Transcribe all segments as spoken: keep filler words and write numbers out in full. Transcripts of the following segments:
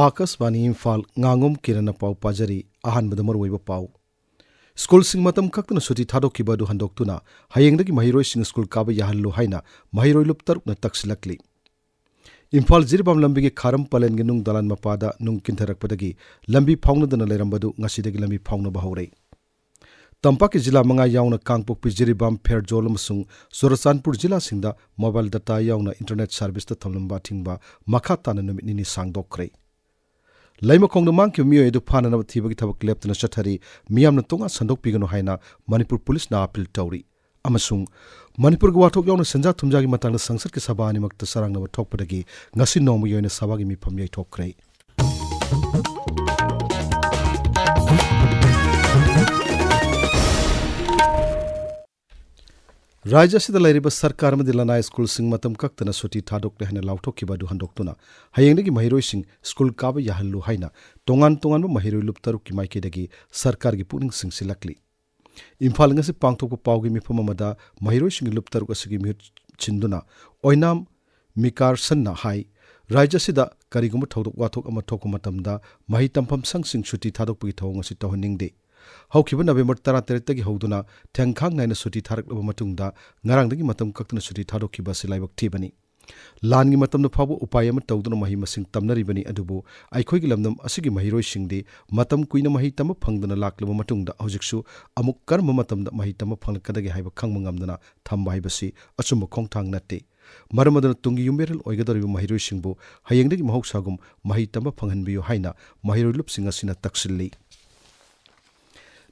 ꯑꯥꯀꯥꯁꯕꯥꯅꯤ ꯏꯝꯐꯥꯜ, ꯉꯥꯉꯣꯝ ꯀꯤꯔꯟꯅ ꯄꯥꯎ ꯄꯥꯖꯔꯤ꯫ ꯑꯍꯥꯟꯕꯗ ꯃꯔꯨꯑꯣꯏꯕ ꯄꯥꯎ꯫ ꯁ꯭ꯀꯨꯜꯁꯤꯡ ꯃꯇꯝ ꯈꯛꯇꯅ ꯁꯨꯇꯤ ꯊꯥꯗꯣꯛꯈꯤꯕ ꯑꯗꯨ ꯍꯟꯗꯣꯛꯇꯨꯅ ꯍꯌꯦꯡꯗꯒꯤ ꯃꯍꯩꯔꯣꯏꯁꯤꯡ ꯁ꯭ꯀꯨꯜ ꯀꯥꯕ ꯌꯥꯍꯜꯂꯨ ꯍꯥꯏꯅ ꯃꯍꯩꯔꯣꯏ ꯂꯨꯞ ꯇꯔꯨꯛꯅ ꯇꯛꯁꯤꯜꯂꯛꯂꯤ꯫ ꯏꯝꯐꯥꯜ ꯖꯤꯔꯤꯕꯥꯝ ꯂꯝꯕꯤꯒꯤ ꯈꯥꯔꯝ ꯄꯂꯦꯟꯒꯤ ꯅꯨꯡ ꯗꯂꯥꯟ ꯃꯄꯥꯗ ꯅꯨꯡ ꯀꯤꯟꯊꯔꯛꯄꯗꯒꯤ ꯂꯝꯕꯤ ꯐꯥꯎꯅꯗꯅ ꯂꯩꯔꯝꯕꯗꯨ ꯉꯁꯤꯗꯒꯤ ꯂꯝꯕꯤ ꯐꯥꯎꯅꯕ ꯍꯧꯔꯦ꯫ ꯇꯝꯄꯥꯛꯀꯤ ꯖꯤꯂꯥ ꯃꯉꯥ ꯌꯥꯎꯅ ꯀꯥꯡꯄꯣꯛꯄꯤ, ꯖꯤꯔꯤꯕꯥꯝ, ꯐꯦꯔꯖꯣꯜ ꯑꯃꯁꯨꯡ ꯆꯨꯔꯆꯥꯟꯄꯨꯔ ꯖꯤꯂꯥꯁꯤꯡꯗ ꯃꯣꯕꯥꯏꯜ ꯗꯇꯥ ꯌꯥꯎꯅ ꯏꯟꯇꯔꯅꯦꯠ ꯁꯥꯔꯚꯤꯁꯇ ꯊꯝꯂꯝꯕ ꯑꯊꯤꯡꯕ ꯃꯈꯥ ꯇꯥꯅ ꯅꯨꯃꯤꯠ ꯅꯤꯅꯤ ꯁꯥꯡꯗꯣꯛꯈ꯭ꯔꯦ꯫ ꯂꯩꯃꯈꯣꯡꯗ ꯃꯥꯡꯈꯤꯕ ꯃꯤꯑꯣꯏ ꯑꯗꯨ ꯐꯥꯅꯅꯕ ꯊꯤꯕꯒꯤ ꯊꯕꯛ ꯂꯦꯞꯇꯅ ꯆꯠꯊꯔꯤ꯫ ꯃꯤꯌꯥꯝꯅ ꯇꯣꯉꯥꯟ ꯁꯟꯗꯣꯛꯄꯤꯒꯅꯨ ꯍꯥꯏꯅ ꯃꯅꯤꯄꯨꯔ ꯄꯨꯂꯤꯁꯅ ꯑꯄꯤꯜ ꯇꯧꯔꯤ꯫ ꯑꯃꯁꯨꯡ ꯃꯅꯤꯄꯨꯔꯒꯤ ꯋꯥꯊꯣꯛ ꯌꯥꯎꯅ ꯁꯦꯟꯖꯥ ꯊꯨꯝꯖꯥꯒꯤ ꯃꯇꯥꯡꯗ ꯁꯪꯁꯠꯀꯤ ꯁꯚꯥ ꯑꯅꯤꯃꯛꯇ ꯆꯔꯥꯡꯅꯕ ꯊꯣꯛꯄꯗꯒꯤ ꯉꯁꯤ ꯅꯣꯡꯃꯒꯤ ꯑꯣꯏꯅ ꯁꯚꯥꯒꯤ ꯃꯤꯐꯝ ꯌꯩꯊꯣꯛꯈ꯭ꯔꯦ꯫ ꯔꯥꯖ꯭ꯌ ꯑꯁꯤꯗ ꯂꯩꯔꯤꯕ ꯁꯔꯀꯥꯔ ꯑꯃꯗꯤ ꯂꯅꯥꯏ ꯁ꯭ꯀꯨꯜꯁꯤꯡ ꯃꯇꯝ ꯀꯛꯇꯅ ꯁꯨꯇꯤ ꯊꯥꯗꯣꯛꯂꯦ ꯍꯥꯏꯅ ꯂꯥꯎꯊꯣꯛꯈꯤꯕ ꯑꯗꯨ ꯍꯟꯗꯣꯛꯇꯨꯅ ꯍꯌꯦꯡꯗꯒꯤ ꯃꯍꯩꯔꯣꯏꯁꯤꯡ ꯁ꯭ꯀꯨꯜ ꯀꯥꯕ ꯌꯥꯍꯜꯂꯨ ꯍꯥꯏꯅ ꯇꯣꯉꯥꯟ ꯇꯣꯉꯥꯟꯕ ꯃꯍꯩꯔꯣꯏ ꯂꯨꯞ ꯇꯔꯨꯛꯀꯤ ꯃꯥꯏꯀꯩꯗꯒꯤ ꯁꯔꯀꯥꯔꯒꯤ ꯄꯨꯛꯅꯤꯡ ꯆꯤꯡꯁꯤꯜꯂꯛꯂꯤ꯫ ꯏꯝꯐꯥꯜ ꯉꯁꯤ ꯄꯥꯡꯊꯣꯛꯄ ꯄꯥꯎꯒꯤ ꯃꯤꯐꯝ ꯑꯃꯗ ꯃꯍꯩꯔꯣꯏꯁꯤꯡꯒꯤ ꯂꯨꯞ ꯇꯔꯨꯛ ꯑꯁꯤꯒꯤ ꯃꯤꯍꯨꯠ ꯁꯤꯟꯗꯨꯅ ꯑꯣꯏꯅꯥꯝ ꯃꯤꯀꯥꯔꯁꯟꯅ ꯍꯥꯏ, ꯔꯥꯖ꯭ꯌ ꯑꯁꯤꯗ ꯀꯔꯤꯒꯨꯝꯕ ꯊꯧꯗꯣꯛ ꯋꯥꯊꯣꯛ ꯑꯃ ꯊꯣꯛꯄ ꯃꯇꯝꯗ ꯃꯍꯩ ꯇꯝꯐꯝ ꯁꯪꯁꯤꯡ ꯁꯨꯇꯤ ꯊꯥꯗꯣꯛꯄꯒꯤ ꯊꯧꯑꯣꯡ ꯑꯁꯤ ꯇꯧꯍꯟꯅꯤꯡꯗꯦ꯫ ꯍꯧꯈꯤꯕ ꯅꯕꯦꯝꯕꯔ ꯇꯔꯥꯇꯔꯦꯠꯇꯒꯤ ꯍꯧꯗꯨꯅ ꯊꯦꯡꯈꯥꯡ ꯅꯥꯏꯅ ꯁꯨꯇꯤ ꯊꯥꯔꯛꯂꯕ ꯃꯇꯨꯡꯗ ꯉꯔꯥꯡꯗꯒꯤ ꯃꯇꯝ ꯀꯛꯇꯅ ꯁꯨꯇꯤ ꯊꯥꯗꯣꯛꯈꯤꯕ ꯑꯁꯤ ꯂꯥꯏꯕꯛ ꯊꯤꯕꯅꯤ꯫ ꯂꯥꯟꯒꯤ ꯃꯇꯝꯗ ꯐꯥꯎꯕ ꯎꯄꯥꯏ ꯑꯃ ꯇꯧꯗꯨꯅ ꯃꯍꯩ ꯃꯁꯤꯡ ꯇꯝꯅꯔꯤꯕꯅꯤ, ꯑꯗꯨꯕꯨ ꯑꯩꯈꯣꯏꯒꯤ ꯂꯝꯗꯝ ꯑꯁꯤꯒꯤ ꯃꯍꯩꯔꯣꯏꯁꯤꯡꯗꯤ ꯃꯇꯝ ꯀꯨꯏꯅ ꯃꯍꯩ ꯇꯝꯕ ꯐꯪꯗꯅ ꯂꯥꯛꯂꯕ ꯃꯇꯨꯡꯗ ꯍꯧꯖꯤꯛꯁꯨ ꯑꯃꯨꯛ ꯀꯔꯝꯕ ꯃꯇꯝꯗ ꯃꯍꯩ ꯇꯝꯕ ꯐꯪꯂꯛꯀꯗꯒꯦ ꯍꯥꯏꯕ ꯈꯪꯕ ꯉꯝꯗꯅ ꯊꯝꯕ ꯍꯥꯏꯕꯁꯤ ꯑꯆꯨꯝꯕ ꯈꯣꯡꯊꯥꯡ ꯅꯠꯇꯦ꯫ ꯃꯔꯝ ꯑꯗꯨꯅ ꯇꯨꯡꯒꯤ ꯌꯨꯝꯕꯤꯔꯦꯜ ꯑꯣꯏꯒꯗꯧꯔꯤꯕ ꯃꯍꯩꯔꯣꯏꯁꯤꯡꯕꯨ ꯍꯌꯦꯡꯗꯒꯤ ꯃꯍꯧꯁꯥꯒꯨꯝ ꯃꯍꯩ ꯇꯝꯕ ꯐꯪꯍꯟꯕꯤꯌꯨ ꯍꯥꯏꯅ ꯃꯍꯩꯔꯣꯏ ꯂꯨꯞꯁꯤꯡ ꯑꯁꯤꯅ ꯇꯛꯁꯤꯜꯂꯤ꯫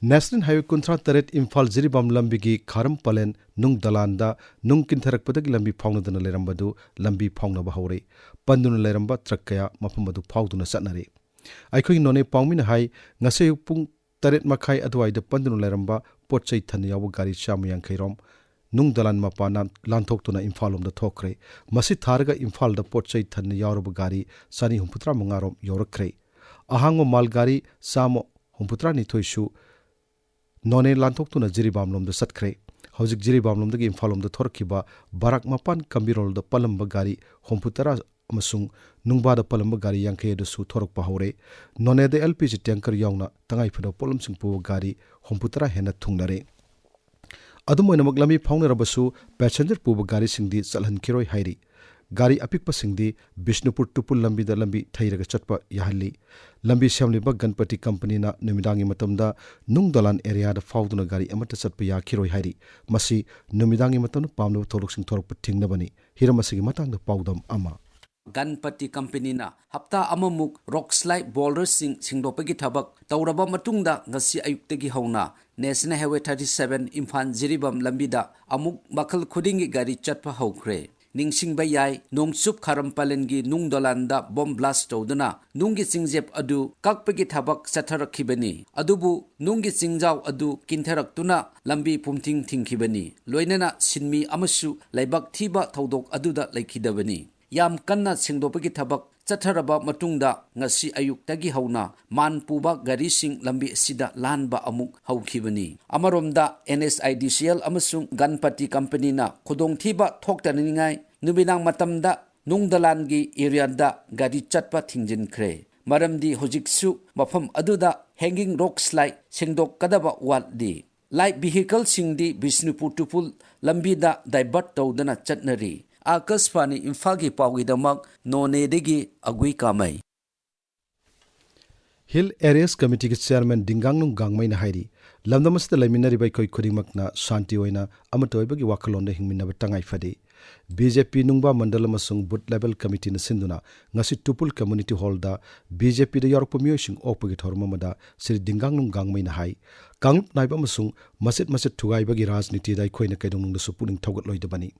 ꯅꯦꯁꯅꯦꯜ ꯍꯥꯏꯋꯦ ꯀꯨꯟꯊ꯭ꯔꯥ ꯇꯔꯦꯠ ꯏꯝꯐꯥꯜ ꯖꯤꯔꯤꯕꯥꯝ ꯂꯝꯕꯤꯒꯤ ꯈꯥꯔꯝ ꯄꯂꯦꯟ ꯅꯨꯡ ꯗꯂꯥꯟꯗ ꯅꯨꯡ ꯀꯤꯟꯊꯔꯛꯄꯗꯒꯤ ꯂꯝꯕꯤ ꯐꯥꯎꯅꯗꯅ ꯂꯩꯔꯝꯕꯗꯨ ꯂꯝꯕꯤ ꯐꯥꯎꯅꯕ ꯍꯧꯔꯦ꯫ ꯄꯟꯗꯨꯅ ꯂꯩꯔꯝꯕ ꯇ꯭ꯔꯛ ꯀꯌꯥ ꯃꯐꯝ ꯑꯗꯨ ꯐꯥꯎꯗꯨꯅ ꯆꯠꯅꯔꯦ꯫ ꯑꯩꯈꯣꯏꯒꯤ ꯅꯣꯅꯦ ꯄꯥꯎꯃꯤꯅ ꯍꯥꯏ, ꯉꯁꯤ ꯑꯌꯨꯛ ꯄꯨꯡ ꯇꯔꯦꯠ ꯃꯈꯥꯏ ꯑꯗꯨꯋꯥꯏꯗ ꯄꯟꯗꯨꯅ ꯂꯩꯔꯝꯕ ꯄꯣꯠ ꯆꯩ ꯊꯟꯅ ꯌꯥꯎꯕ ꯒꯥꯔꯤ ꯆꯥꯝꯃ ꯌꯥꯡꯈꯩ ꯔꯣꯝ ꯅꯨꯡ ꯗꯂꯥꯟ ꯃꯄꯥꯟꯅ ꯂꯥꯟꯊꯣꯛꯇꯨꯅ ꯏꯝꯐꯥꯜ ꯂꯣꯝꯗ ꯊꯣꯛꯈ꯭ꯔꯦ꯫ ꯃꯁꯤ ꯊꯥꯔꯒ ꯏꯝꯐꯥꯜꯗ ꯄꯣꯠ ꯆꯩ ꯊꯟꯅ ꯌꯥꯎꯔꯕ ꯒꯥꯔꯤ ꯆꯅꯤ ꯍꯨꯝꯐꯨꯇꯔꯥ ꯃꯉꯥ ꯔꯣꯝ ꯌꯧꯔꯛꯈ꯭ꯔꯦ꯫ ꯑꯍꯥꯡꯕ ꯃꯥꯜ ꯒꯥꯔꯤ ꯆꯥꯝꯃ ꯍꯨꯝꯐꯨꯇꯔꯥ ꯅꯤꯊꯣꯏꯁꯨ ꯅꯣꯅꯦ ꯂꯥꯟꯊꯣꯛꯇꯨꯅ ꯖꯤꯔꯤꯕꯥꯝ ꯂꯣꯝꯗ ꯆꯠꯈ꯭ꯔꯦ꯫ ꯍꯧꯖꯤꯛ ꯖꯤꯔꯤꯕꯥꯝ ꯂꯣꯝꯗꯒꯤ ꯏꯝꯐꯥꯜ ꯂꯣꯝꯗ ꯊꯣꯔꯛꯈꯤꯕ ꯕꯔꯥꯛ ꯃꯄꯥꯟ ꯀꯝꯕꯤꯔꯣꯜꯗ ꯄꯜꯂꯝꯕ ꯒꯥꯔꯤ ꯍꯨꯝꯐꯨꯇꯔꯥ ꯑꯃꯁꯨꯡ ꯅꯨꯡꯕꯥꯗ ꯄꯜꯂꯝꯕ ꯒꯥꯔꯤ ꯌꯥꯡꯈꯩ ꯑꯗꯨꯁꯨ ꯊꯣꯔꯛꯄ ꯍꯧꯔꯦ꯫ ꯅꯣꯅꯦꯗ ꯑꯦꯜ ꯄꯤ ꯖꯤ ꯇꯦꯡꯀꯔ ꯌꯥꯎꯅ ꯇꯉꯥꯏ ꯐꯗꯕ ꯄꯣꯠꯂꯝꯁꯤꯡ ꯄꯨꯕ ꯒꯥꯔꯤ ꯍꯨꯝꯐꯨꯇꯔꯥ ꯍꯦꯟꯅ ꯊꯨꯡꯅꯔꯦ꯫ ꯑꯗꯨꯝ ꯑꯣꯏꯅꯃꯛ, ꯂꯝꯕꯤ ꯐꯥꯎꯅꯔꯕꯁꯨ ꯄꯦꯁꯦꯟꯖꯔ ꯄꯨꯕ ꯒꯥꯔꯤꯁꯤꯡꯗꯤ ꯆꯠꯍꯟꯈꯤꯔꯣꯏ ꯍꯥꯏꯔꯤ꯫ ꯒꯥꯔꯤ ꯑꯄꯤꯛꯄꯁꯤꯡꯗꯤ ꯕꯤꯁꯅꯨꯄꯨꯔ ꯇꯨꯄꯨꯜ ꯂꯝꯕꯤꯗ ꯂꯝꯕꯤ ꯊꯩꯔꯒ ꯆꯠꯄ ꯌꯥꯍꯜꯂꯤ꯫ ꯂꯝꯕꯤ ꯁꯦꯝꯂꯤꯕ ꯒꯟꯄꯇꯤ ꯀꯝꯄꯅꯤꯅ ꯅꯨꯃꯤꯗꯥꯡꯒꯤ ꯃꯇꯝꯗ ꯅꯨꯡ ꯗꯣꯂꯥꯟ ꯑꯦꯔꯤꯌꯥꯗ ꯐꯥꯎꯗꯨꯅ ꯒꯥꯔꯤ ꯑꯃꯠꯇ ꯆꯠꯄ ꯌꯥꯈꯤꯔꯣꯏ ꯍꯥꯏꯔꯤ꯫ ꯃꯁꯤ ꯅꯨꯃꯤꯗꯥꯡꯒꯤ ꯃꯇꯝꯗ ꯄꯥꯝꯂꯕ ꯊꯧꯗꯣꯛꯁꯤꯡ ꯊꯣꯔꯛꯄ ꯊꯤꯡꯅꯕꯅꯤ꯫ ꯍꯤꯔꯝ ꯑꯁꯤꯒꯤ ꯃꯇꯥꯡꯗ ꯄꯥꯎꯗꯝ ꯑꯃ꯫ ꯒꯟꯄꯇꯤ ꯀꯝꯄꯅꯤꯅ ꯍꯞꯇꯥ ꯑꯃꯃꯨꯛ ꯔꯣꯛ ꯁ꯭ꯂꯥꯏꯗ ꯕꯣꯜꯗꯔꯁꯤꯡ ꯁꯦꯡꯗꯣꯛꯄꯒꯤ ꯊꯕꯛ ꯇꯧꯔꯕ ꯃꯇꯨꯡꯗ, ꯉꯁꯤ ꯑꯌꯨꯛꯇꯒꯤ ꯍꯧꯅ national highway thirty seven Imphal Jiribam ꯂꯝꯕꯤꯗ ꯑꯃꯨꯛ ꯃꯈꯜ ꯈꯨꯗꯤꯡꯒꯤ ꯒꯥꯔꯤ ꯆꯠꯄ ꯍꯧꯈ꯭ꯔꯦ꯫ ꯅꯤꯡꯁꯤꯡꯕ ꯌꯥꯏ, ꯅꯣꯡꯆꯨꯞ ꯈꯥꯔꯝ ꯄꯂꯦꯟꯒꯤ ꯅꯨꯡ ꯗꯣꯂꯥꯟꯗ ꯕꯣꯝ ꯕ꯭ꯂꯥꯁ ꯇꯧꯗꯨꯅ ꯅꯨꯡꯒꯤ ꯆꯤꯡꯖꯦꯞ ꯑꯗꯨ ꯀꯛꯄꯒꯤ ꯊꯕꯛ ꯆꯠꯊꯔꯛꯈꯤꯕꯅꯤ꯫ ꯑꯗꯨꯕꯨ ꯅꯨꯡꯒꯤ ꯆꯤꯡꯖꯥꯎ ꯑꯗꯨ ꯀꯤꯟꯊꯔꯛꯇꯨꯅ ꯂꯝꯕꯤ ꯄꯨꯝꯊꯤꯡ ꯊꯤꯡꯈꯤꯕꯅꯤ꯫ ꯂꯣꯏꯅꯅ ꯁꯤꯟꯃꯤ ꯑꯃꯁꯨ ꯂꯥꯏꯕꯛ ꯊꯤꯕ ꯊꯧꯗꯣꯛ ꯑꯗꯨꯗ ꯂꯩꯈꯤꯗꯕꯅꯤ꯫ ꯌꯥꯝ ꯀꯟꯅ ꯁꯦꯡꯗꯣꯛꯄꯒꯤ ꯊꯕꯛ ꯆꯠꯊꯔꯕ ꯃꯇꯨꯡꯗ, ꯉꯁꯤ ꯑꯌꯨꯛꯇꯒꯤ ꯍꯧꯅ ꯃꯥꯟ ꯄꯨꯕ ꯒꯥꯔꯤꯁꯤꯡ ꯂꯝꯕꯤ ꯑꯁꯤꯗ ꯂꯥꯟꯕ ꯑꯃꯨꯛ ꯍꯧꯈꯤꯕꯅꯤ꯫ ꯑꯃꯔꯣꯝꯗ, and S I D C L ꯑꯃꯁꯨꯡ ꯒꯟꯄꯇꯤ ꯀꯝꯄꯅꯤꯅ ꯈꯨꯗꯣꯡꯊꯤꯕ ꯊꯣꯛꯇꯅꯤꯡꯉꯥꯏ ꯅꯨꯃꯤꯗꯥꯡ ꯃꯇꯝꯗ ꯅꯨꯡ ꯗꯂꯥꯟꯒꯤ ꯑꯦꯔꯤꯌꯥꯗ ꯒꯥꯔꯤ ꯆꯠꯄ ꯊꯤꯡꯖꯤꯟꯈ꯭ꯔꯦ꯫ ꯃꯔꯝꯗꯤ ꯍꯧꯖꯤꯛꯁꯨ ꯃꯐꯝ ꯑꯗꯨꯗ ꯍꯦꯡꯒꯤꯡ ꯔꯣꯛ ꯁ꯭ꯂꯥꯏꯗ ꯁꯦꯡꯗꯣꯛꯀꯗꯕ ꯋꯥꯠꯂꯤ꯫ ꯂꯥꯏꯠ ꯚꯤꯍꯤꯀꯜꯁꯤꯡꯗꯤ ꯕꯤꯁꯅꯨꯄꯨꯔ ꯇꯨꯄꯨꯜ ꯂꯝꯕꯤꯗ ꯗꯥꯏꯚꯔꯠ ꯇꯧꯗꯨꯅ ꯆꯠꯅꯔꯤ꯫ ꯑꯥꯀꯥꯁꯕꯥꯅꯤ ꯏꯝꯐꯥꯜꯒꯤ ꯄꯥꯎꯒꯤꯗꯃꯛ ꯅꯣꯅꯦꯗꯒꯤ ꯑꯒꯨꯏ ꯀꯥꯃꯩ꯫ ꯍꯤꯜ ꯑꯦꯔꯤꯌꯥꯁ ꯀꯃꯤꯇꯤꯒꯤ ꯆꯤꯌꯔꯃꯦꯟ ꯗꯤꯡꯒꯥꯡꯅꯨꯡ ꯒꯥꯡꯃꯩꯅ ꯍꯥꯏꯔꯤ, ꯂꯝꯗꯝ ꯑꯁꯤꯗ ꯂꯩꯃꯤꯟꯅꯔꯤꯕ ꯑꯩꯈꯣꯏ ꯈꯨꯗꯤꯡꯃꯛꯅ ꯁꯥꯟꯇꯤ ꯑꯣꯏꯅ ꯑꯃꯠꯇ ꯑꯣꯏꯕꯒꯤ ꯋꯥꯈꯜꯂꯣꯟꯗ ꯍꯤꯡꯃꯤꯟꯅꯕ ꯇꯉꯥꯏ ꯐꯗꯦ꯫ ꯕꯤ ꯖꯦ ꯄꯤ ꯅꯨꯡꯕꯥ ꯃꯟꯗꯜ ꯑꯃꯁꯨꯡ ꯕꯨꯊ ꯂꯦꯚꯦꯜ ꯀꯃꯤꯇꯤꯅ ꯁꯤꯟꯗꯨꯅ ꯉꯁꯤ ꯇꯨꯄꯨꯜ ꯀꯝꯃ꯭ꯌꯨꯅꯤꯇꯤ ꯍꯣꯜꯗ ꯕꯤ ꯖꯦ ꯄꯤꯗ ꯌꯥꯎꯔꯛꯄ ꯃꯤꯑꯣꯏꯁꯤꯡ ꯑꯣꯛꯄꯒꯤ ꯊꯧꯔꯝ ꯑꯃꯗ ꯁ꯭ꯔꯤ ꯗꯤꯡꯒꯥꯡꯅꯨꯡ ꯒꯥꯡꯃꯩꯅ ꯍꯥꯏ, ꯀꯥꯡꯂꯨꯞ ꯅꯥꯏꯕ ꯑꯃꯁꯨꯡ ꯃꯆꯦꯠ ꯃꯆꯦꯠ ꯊꯨꯒꯥꯏꯕꯒꯤ ꯔꯥꯖꯅꯤꯇꯤꯗ ꯑꯩꯈꯣꯏꯅ ꯀꯩꯗꯧꯅꯨꯡꯗꯁꯨ ꯄꯨꯛꯅꯤꯡ ꯊꯧꯒꯠꯂꯣꯏꯗꯕꯅꯤ꯫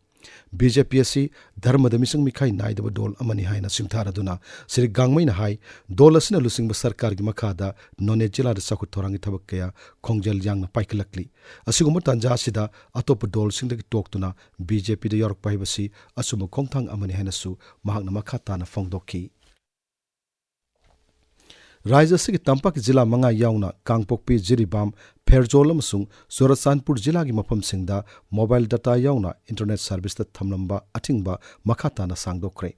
ꯕꯤ ꯖꯦ ꯄꯤ ꯑꯁꯤ ꯙꯔꯃꯗ ꯃꯤꯆꯪ ꯃꯤꯈꯥꯏ ꯅꯥꯏꯗꯕ ꯗꯣꯜ ꯑꯃꯅꯤ ꯍꯥꯏꯅ ꯁꯤꯡꯊꯥꯅꯗꯨꯅ ꯁ꯭ꯔꯤ ꯒꯥꯡꯃꯩꯅ ꯍꯥꯏ, ꯗꯣꯜ ꯑꯁꯤꯅ ꯂꯨꯆꯤꯡꯕ ꯁꯔꯀꯥꯔꯒꯤ ꯃꯈꯥꯗ ꯅꯣꯅꯦ ꯖꯤꯂꯥꯗ ꯆꯥꯎꯈꯠ ꯊꯧꯔꯥꯡꯒꯤ ꯊꯕꯛ ꯀꯌꯥ ꯈꯣꯡꯖꯦꯜ ꯌꯥꯡꯅ ꯄꯥꯏꯈꯠꯂꯛꯂꯤ꯫ ꯑꯁꯤꯒꯨꯝꯕ ꯇꯥꯟꯖꯥ ꯑꯁꯤꯗ ꯑꯇꯣꯞꯄ ꯗꯣꯜꯁꯤꯡꯗꯒꯤ ꯇꯣꯛꯇꯨꯅ ꯕꯤ ꯖꯦ ꯄꯤꯗ ꯌꯥꯎꯔꯛꯄ ꯍꯥꯏꯕꯁꯤ ꯑꯆꯨꯝꯕ ꯈꯣꯡꯊꯥꯡ ꯑꯃꯅꯤ ꯍꯥꯏꯅꯁꯨ ꯃꯍꯥꯛꯅ ꯃꯈꯥ ꯇꯥꯅ ꯐꯣꯡꯗꯣꯛꯈꯤ꯫ ꯔꯥꯖ꯭ꯌ ꯑꯁꯤꯒꯤ ꯇꯝꯄꯥꯛꯀꯤ ꯖꯤꯂꯥ ꯃꯉꯥ ꯌꯥꯎꯅ ꯀꯥꯡꯄꯣꯛꯄꯤ, ꯖꯤꯔꯤꯕꯥꯝ, ꯐꯦꯔꯖꯣꯜ ꯑꯃꯁꯨꯡ ꯆꯨꯔꯆꯥꯟꯄꯨꯔ ꯖꯤꯂꯥꯒꯤ ꯃꯐꯝꯁꯤꯡꯗ ꯃꯣꯕꯥꯏꯜ ꯗꯇꯥ ꯌꯥꯎꯅ ꯏꯟꯇꯔꯅꯦꯠ ꯁꯥꯔꯚꯤꯁꯇ ꯊꯝꯂꯝꯕ ꯑꯊꯤꯡꯕ ꯃꯈꯥ ꯇꯥꯅ ꯁꯥꯡꯗꯣꯛꯈ꯭ꯔꯦ꯫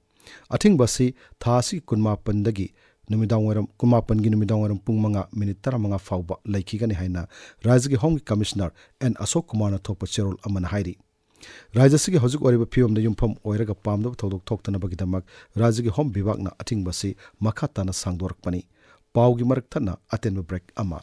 ꯑꯊꯤꯡꯕ ꯑꯁꯤ ꯊꯥ ꯑꯁꯤꯒꯤ ꯀꯨꯟꯃꯥꯄꯟꯗꯒꯤ ꯅꯨꯃꯤꯗꯥꯡꯋꯥꯏꯔꯝ, ꯀꯨꯟꯃꯥꯄꯟꯒꯤ ꯅꯨꯃꯤꯗꯥꯡꯋꯥꯏꯔꯝ ꯄꯨꯡ ꯃꯉꯥ ꯃꯤꯅꯤꯠ ꯇꯔꯥꯃꯉꯥ ꯐꯥꯎꯕ ꯂꯩꯈꯤꯒꯅꯤ ꯍꯥꯏꯅ ꯔꯥꯖ꯭ꯌꯒꯤ ꯍꯣꯝꯒꯤ ꯀꯃꯤꯁꯅꯔ ꯑꯦꯟ ꯑꯁꯣꯛ ꯀꯨꯃꯥꯔꯅ ꯊꯣꯛꯄ ꯆꯦꯔꯣꯜ ꯑꯃꯅ ꯍꯥꯏꯔꯤ꯫ ꯔꯥꯖ꯭ꯌ ꯑꯁꯤꯒꯤ ꯍꯧꯖꯤꯛ ꯑꯣꯏꯔꯤꯕ ꯐꯤꯕꯝꯗ ꯌꯨꯝꯐꯝ ꯑꯣꯏꯔꯒ ꯄꯥꯝꯗꯕ ꯊꯧꯗꯣꯛ ꯊꯣꯛꯇꯅꯕꯒꯤꯗꯃꯛ ꯔꯥꯖ꯭ꯌꯒꯤ ꯍꯣꯝ ꯕꯤꯚꯥꯒꯅ ꯑꯊꯤꯡꯕ ꯑꯁꯤ ꯃꯈꯥ ꯇꯥꯅ ꯁꯥꯡꯗꯣꯔꯛꯄꯅꯤ꯫ ꯄꯥꯎꯒꯤ ꯃꯔꯛ ꯊꯠꯅ ꯑꯇꯦꯟꯕ ꯕ꯭ꯔꯦꯛ ꯑꯃ꯫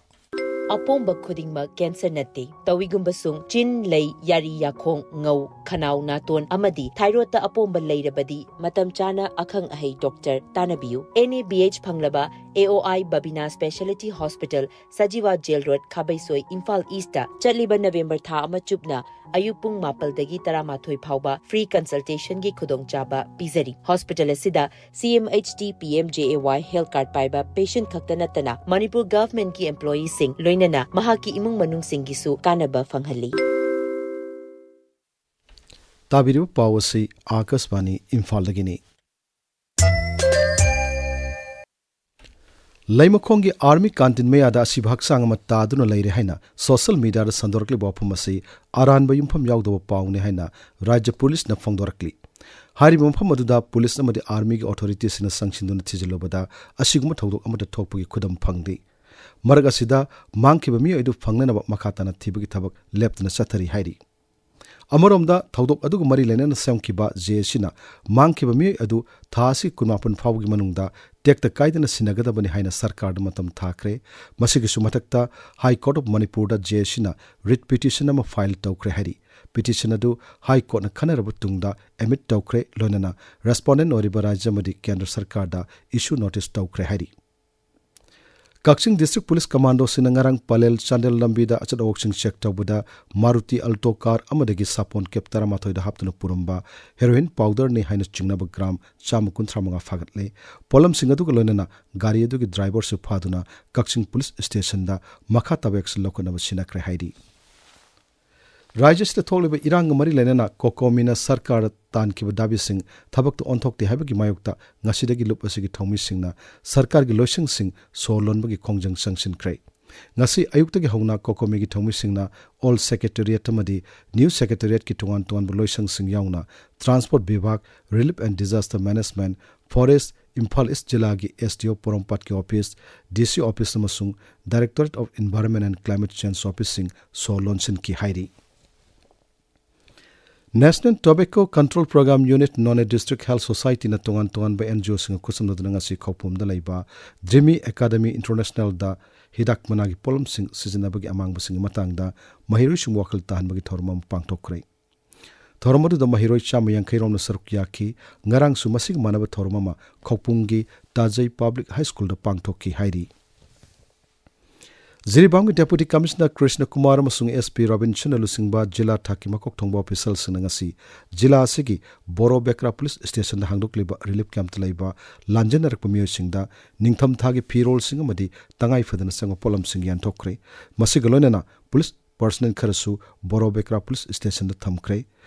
ꯑꯄꯣꯝꯕ ꯈꯨꯗꯤꯡꯃꯛ ꯀꯦꯟꯁꯔ ꯅꯠꯇꯦ꯫ ꯇꯧꯏꯒꯨꯝꯕꯁꯨꯡ ꯆꯤꯟ, ꯂꯩ, ꯌꯥꯔꯤ, ꯌꯥꯈꯣꯡ, ꯉꯧ, ꯈꯅꯥꯎ, ꯅꯥꯇꯣꯟ ꯑꯃꯗꯤ ꯊꯥꯏꯔꯣꯏꯗꯇ ꯑꯄꯣꯝꯕ ꯂꯩꯔꯕꯗꯤ ꯃꯇꯝ ꯆꯥꯅ ꯑꯈꯪ ꯑꯍꯩ ꯗꯣꯛꯇꯔ ꯇꯥꯟꯅꯕꯤꯌꯨ꯫ ꯑꯦꯟ ꯑꯦ ꯕꯤ ꯑꯩꯆ ꯐꯪꯂꯕ A O I Babina speciality hospital, Sajiwa jail road, Khabeisoi, Imphal east ꯆꯠꯂꯤꯕ ꯅꯕꯦꯝꯕꯔ ꯊꯥ ꯑꯃ ꯆꯨꯞꯅ ꯑꯌꯨꯛ ꯄꯨꯡ ꯃꯥꯄꯜꯗꯒꯤ ꯇꯔꯥꯃꯥꯊꯣꯏ ꯐꯥꯎꯕ ꯐ꯭ꯔꯤ ꯀꯟꯁꯜꯇꯦꯁꯟꯒꯤ ꯈꯨꯗꯣꯡꯆꯥꯕ ꯄꯤꯖꯔꯤ꯫ ꯍꯣꯁꯄꯤꯇꯥꯜ ꯑꯁꯤꯗ C M H T P M J A Y health card ꯄꯥꯏꯕ ꯄꯦꯁꯦꯟꯠ ꯈꯛꯇ ꯅꯠꯇꯅ ꯃꯅꯤꯄꯨꯔ ꯒꯚꯔꯟꯃꯦꯟꯠꯀꯤ ꯑꯦꯝꯄ꯭ꯂꯣꯌꯤꯁꯤꯡ, ꯂꯣꯏꯅꯅ ꯃꯍꯥꯛꯀꯤ ꯏꯃꯨꯡ ꯃꯅꯨꯡꯁꯤꯡꯒꯤꯁꯨ ꯀꯥꯟꯅꯕ ꯐꯪꯍꯜꯂꯤ꯫ ꯇꯥꯕꯤꯔꯤꯕ ꯄꯥꯎ ꯑꯁꯤ ꯑꯥꯀꯥꯁꯕꯥꯅꯤ ꯏꯝꯐꯥꯜꯗꯒꯤꯅꯤ꯫ ꯂꯩꯃꯈꯣꯡꯒꯤ ꯑꯥꯔꯃꯤ ꯀꯥꯟꯇꯤꯟ ꯃꯌꯥꯗ ꯑꯁꯤꯕ ꯍꯛꯆꯥꯡ ꯑꯃ ꯇꯥꯗꯨꯅ ꯂꯩꯔꯦ ꯍꯥꯏꯅ ꯁꯣꯁꯤꯌꯦꯜ ꯃꯤꯗꯤꯌꯥꯗ ꯁꯟꯗꯣꯔꯛꯂꯤꯕ ꯋꯥꯐꯝ ꯑꯁꯤ ꯑꯔꯥꯟꯕ ꯌꯨꯝꯐꯝ ꯌꯥꯎꯗꯕ ꯄꯥꯎꯅꯤ ꯍꯥꯏꯅ ꯔꯥꯖ꯭ꯌ ꯄꯨꯂꯤꯁꯅ ꯐꯣꯡꯗꯣꯔꯛꯂꯤ꯫ ꯍꯥꯏꯔꯤꯕ ꯃꯐꯝ ꯑꯗꯨꯗ ꯄꯨꯂꯤꯁ ꯑꯃꯗꯤ ꯑꯥꯔꯃꯤꯒꯤ ꯑꯣꯊꯣꯔꯤꯇꯤꯁꯤꯡꯅ ꯆꯪꯁꯤꯟꯗꯨꯅ ꯊꯤꯖꯤꯜꯂꯨꯕꯗ ꯑꯁꯤꯒꯨꯝꯕ ꯊꯧꯗꯣꯛ ꯑꯃꯠꯇ ꯊꯣꯛꯄꯒꯤ ꯈꯨꯗꯝ ꯐꯪꯗꯦ꯫ ꯃꯔꯛ ꯑꯁꯤꯗ ꯃꯥꯡꯈꯤꯕ ꯃꯤꯑꯣꯏ ꯑꯗꯨ ꯐꯪꯅꯅꯕ ꯃꯈꯥ ꯇꯥꯅ ꯊꯤꯕꯒꯤ ꯊꯕꯛ ꯂꯦꯞꯇꯅ ꯆꯠꯊꯔꯤ ꯍꯥꯏꯔꯤ꯫ ꯑꯃꯔꯣꯝꯗ, ꯊꯧꯗꯣꯛ ꯑꯗꯨꯒ ꯃꯔꯤ ꯂꯩꯅꯅ ꯁꯦꯝꯈꯤꯕ ꯖꯦ ꯑꯦ ꯁꯤꯅ ꯃꯥꯡꯈꯤꯕ ꯃꯤꯑꯣꯏ ꯑꯗꯨ ꯊꯥ ꯑꯁꯤ ꯀꯨꯟꯃꯥꯄꯟ ꯐꯥꯎꯕꯒꯤ ꯃꯅꯨꯡꯗ ꯇꯦꯛꯇ ꯀꯥꯏꯗꯅ ꯁꯤꯟꯅꯒꯗꯕꯅꯤ ꯍꯥꯏꯅ ꯁꯔꯀꯥꯔꯗ ꯃꯇꯝ ꯊꯥꯈ꯭ꯔꯦ꯫ ꯃꯁꯤꯒꯤꯁꯨ ꯃꯊꯛꯇ, ꯍꯥꯏ ꯀꯣꯔꯠ ꯑꯣꯐ ꯃꯅꯤꯄꯨꯔꯗ ꯖꯦ ꯑꯦ ꯁꯤꯅ ꯔꯤꯠ ꯄꯤꯇꯤꯁꯟ ꯑꯃ ꯐꯥꯏꯜ ꯇꯧꯈ꯭ꯔꯦ ꯍꯥꯏꯔꯤ꯫ ꯄꯤꯇꯤꯁꯟ ꯑꯗꯨ ꯍꯥꯏ ꯀꯣꯔꯠꯅ ꯈꯟꯅꯔꯕ ꯇꯨꯡꯗ ꯑꯦꯗꯃꯤꯠ ꯇꯧꯈ꯭ꯔꯦ, ꯂꯣꯏꯅꯅ ꯔꯦꯁꯄꯣꯟꯗꯦꯟꯠ ꯑꯣꯏꯔꯤꯕ ꯔꯥꯖ꯭ꯌ ꯑꯃꯗꯤ ꯀꯦꯟꯗ꯭ꯔ ꯁꯔꯀꯥꯔꯗ ꯏꯁꯨ ꯅꯣꯇꯤꯁ ꯇꯧꯈ꯭ꯔꯦ ꯍꯥꯏꯔꯤ꯫ ꯀꯛꯆꯤꯡ ꯗꯤꯁꯇ꯭ꯔꯤꯛ ꯄꯨꯂꯤꯁ ꯀꯃꯥꯟꯗꯣꯁꯤꯡꯅ ꯉꯔꯥꯡ ꯄꯂꯦꯜ ꯆꯥꯟꯗꯦꯜ ꯂꯝꯕꯤꯗ ꯑꯆꯠ ꯑꯋꯣꯛꯁꯤꯡ ꯆꯦꯛ ꯇꯧꯕꯗ ꯃꯥꯔꯨꯇꯤ ꯑꯜꯇꯣ ꯀꯥꯔ ꯑꯃꯗꯒꯤ ꯁꯥꯄꯣꯟ ꯀꯦꯞ ꯇꯔꯥꯃꯥꯊꯣꯏꯗ ꯍꯥꯞꯇꯨꯅ ꯄꯨꯔꯝꯕ ꯍꯦꯔꯣꯏꯟ ꯄꯥꯎꯗꯔꯅꯤ ꯍꯥꯏꯅ ꯆꯤꯡꯅꯕ ꯒ꯭ꯔꯥꯝ ꯆꯥꯝꯃ ꯀꯨꯟꯊ꯭ꯔꯥ ꯃꯉꯥ ꯐꯥꯒꯠꯂꯦ꯫ ꯄꯣꯠꯂꯝꯁꯤꯡ ꯑꯗꯨꯒ ꯂꯣꯏꯅꯅ ꯒꯥꯔꯤ ꯑꯗꯨꯒꯤ ꯗ꯭ꯔꯥꯏꯚꯔꯁꯨ ꯐꯥꯗꯨꯅ ꯀꯛꯆꯤꯡ ꯄꯨꯂꯤꯁ ꯁ꯭ꯇꯦꯁꯟꯗ ꯃꯈꯥ ꯇꯥꯕ ꯑꯦꯛꯁꯟ ꯂꯧꯈꯠꯅꯕ ꯁꯤꯟꯅꯈ꯭ꯔꯦ ꯍꯥꯏꯔꯤ꯫ ꯔꯥꯖ꯭ꯌ ꯑꯁꯤꯗ ꯊꯣꯛꯂꯤꯕ ꯏꯔꯥꯡꯒ ꯃꯔꯤ ꯂꯩꯅꯅ ꯀꯣꯀꯣꯃꯤꯅ ꯁꯔꯀꯥꯔꯗ ꯇꯥꯟꯈꯤꯕ ꯗꯥꯕꯤꯁꯤꯡ ꯊꯕꯛꯇ ꯑꯣꯟꯊꯣꯛꯇꯦ ꯍꯥꯏꯕꯒꯤ ꯃꯥꯌꯣꯛꯇ ꯉꯁꯤꯗꯒꯤ ꯂꯨꯞ ꯑꯁꯤꯒꯤ ꯊꯧꯃꯤꯁꯤꯡꯅ ꯁꯔꯀꯥꯔꯒꯤ ꯂꯣꯏꯁꯪꯁꯤꯡ ꯁꯣꯔ ꯂꯣꯟꯕꯒꯤ ꯈꯣꯡꯖꯪ ꯆꯪꯁꯤꯟꯈ꯭ꯔꯦ꯫ ꯉꯁꯤ ꯑꯌꯨꯛꯇꯒꯤ ꯍꯧꯅ ꯀꯣꯀꯣꯃꯤꯒꯤ ꯊꯧꯃꯤꯁꯤꯡꯅ ꯑꯣꯜ ꯁꯦꯀ꯭ꯔꯦꯇꯦꯔꯤꯌꯦꯠ ꯑꯃꯗꯤ ꯅ꯭ꯌꯨ ꯁꯦꯀ꯭ꯔꯦꯇꯦꯔꯤꯌꯦꯠꯀꯤ ꯇꯣꯉꯥꯟ ꯇꯣꯉꯥꯟꯕ ꯂꯣꯏꯁꯪꯁꯤꯡ ꯌꯥꯎꯅ ꯇ꯭ꯔꯥꯟꯁꯄꯣꯔꯠ ꯕꯤꯚꯥꯒ, relief and disaster management, forest, Imphal east ꯖꯤꯂꯥꯒꯤ ꯑꯦꯁ ꯗꯤ ꯑꯣ ꯄꯣꯔꯣꯝꯄꯥꯠꯀꯤ ꯑꯣꯐꯤꯁ, ꯗꯤ ꯁꯤ ꯑꯣꯐꯤꯁ ꯑꯃꯁꯨꯡ directorate of environment and climate change ꯑꯣꯐꯤꯁꯁꯤꯡ ꯁꯣ ꯂꯣꯟꯁꯤꯟꯈꯤ ꯍꯥꯏꯔꯤ꯫ National Tobacco Control Program Unit, Noney district health ꯁꯣꯁꯥꯏꯇꯤꯅ ꯇꯣꯉꯥꯟ ꯇꯣꯉꯥꯟꯕ ꯑꯦꯟ ꯖꯤ ꯑꯣꯁꯤꯡꯒ ꯈꯨꯠꯁꯝꯅꯗꯨꯅ ꯉꯁꯤ ꯈꯧꯄꯨꯝꯗ ꯂꯩꯕ ꯗ꯭ꯔꯤꯃꯤ ꯑꯦꯀꯥꯗꯃꯤ ꯏꯟꯇꯔꯅꯦꯁꯅꯦꯜꯗ ꯍꯤꯗꯥꯛ ꯃꯅꯥꯒꯤ ꯄꯣꯠꯂꯝꯁꯤꯡ ꯁꯤꯖꯤꯟꯅꯕꯒꯤ ꯑꯃꯥꯡꯕꯁꯤꯡꯒꯤ ꯃꯇꯥꯡꯗ ꯃꯍꯩꯔꯣꯏꯁꯤꯡ ꯋꯥꯈꯜ ꯇꯥꯍꯟꯕꯒꯤ ꯊꯧꯔꯝ ꯑꯃ ꯄꯥꯡꯊꯣꯛꯈ꯭ꯔꯦ꯫ ꯊꯧꯔꯝ ꯑꯗꯨꯗ ꯃꯍꯩꯔꯣꯏ ꯆꯥꯝꯃ ꯌꯥꯡꯈꯩ ꯔꯣꯝꯅ ꯁꯔꯨꯛ ꯌꯥꯈꯤ꯫ ꯉꯔꯥꯡꯁꯨ ꯃꯁꯤꯒ ꯃꯥꯟꯅꯕ ꯊꯧꯔꯝ ꯑꯃ ꯈꯧꯄꯨꯝꯒꯤ ꯇꯥꯖꯩ ꯄꯕ꯭ꯂꯤꯛ ꯍꯥꯏ ꯁ꯭ꯀꯨꯜꯗ ꯄꯥꯡꯊꯣꯛꯈꯤ ꯍꯥꯏꯔꯤ꯫ ꯖꯤꯔꯤꯕꯥꯝꯒꯤ ꯗꯦꯄꯨꯇꯤ ꯀꯃꯤꯁꯅꯔ ꯀ꯭ꯔꯤꯁꯅ ꯀꯨꯃꯥꯔ ꯑꯃꯁꯨꯡ ꯑꯦꯁ ꯄꯤ ꯔꯣꯕꯤꯟꯁꯟꯅ ꯂꯨꯆꯤꯡꯕ ꯖꯤꯂꯥ ꯊꯥꯛꯀꯤ ꯃꯀꯣꯛ ꯊꯣꯡꯕ ꯑꯣꯐꯤꯁꯤꯌꯦꯜꯁꯤꯡꯅ ꯉꯁꯤ ꯖꯤꯂꯥ ꯑꯁꯤꯒꯤ ꯕꯣꯔꯣ ꯕꯦꯀ꯭ꯔꯥ ꯄꯨꯂꯤꯁ ꯁ꯭ꯇꯦꯁꯟꯗ ꯍꯥꯡꯗꯣꯛꯂꯤꯕ ꯔꯤꯂꯤꯐ ꯀꯦꯝꯞꯇ ꯂꯩꯕ ꯂꯥꯟꯖꯦꯟꯅꯔꯛꯄ ꯃꯤꯑꯣꯏꯁꯤꯡꯗ ꯅꯤꯡꯊꯝ ꯊꯥꯒꯤ ꯐꯤꯔꯣꯜꯁꯤꯡ ꯑꯃꯗꯤ ꯇꯉꯥꯏ ꯐꯗꯅ ꯆꯪꯕ ꯄꯣꯠꯂꯝꯁꯤꯡ ꯌꯦꯟꯊꯣꯛꯈ꯭ꯔꯦ꯫ ꯃꯁꯤꯒ ꯂꯣꯏꯅꯅ ꯄꯨꯂꯤꯁ ꯄꯔꯁꯅꯦꯜ ꯈꯔꯁꯨ ꯕꯣꯔꯣ ꯕꯦꯀ꯭ꯔꯥ ꯄꯨꯂꯤꯁ ꯁ꯭ꯇꯦꯁꯟꯗ ꯊꯝꯈ꯭ꯔꯦ꯫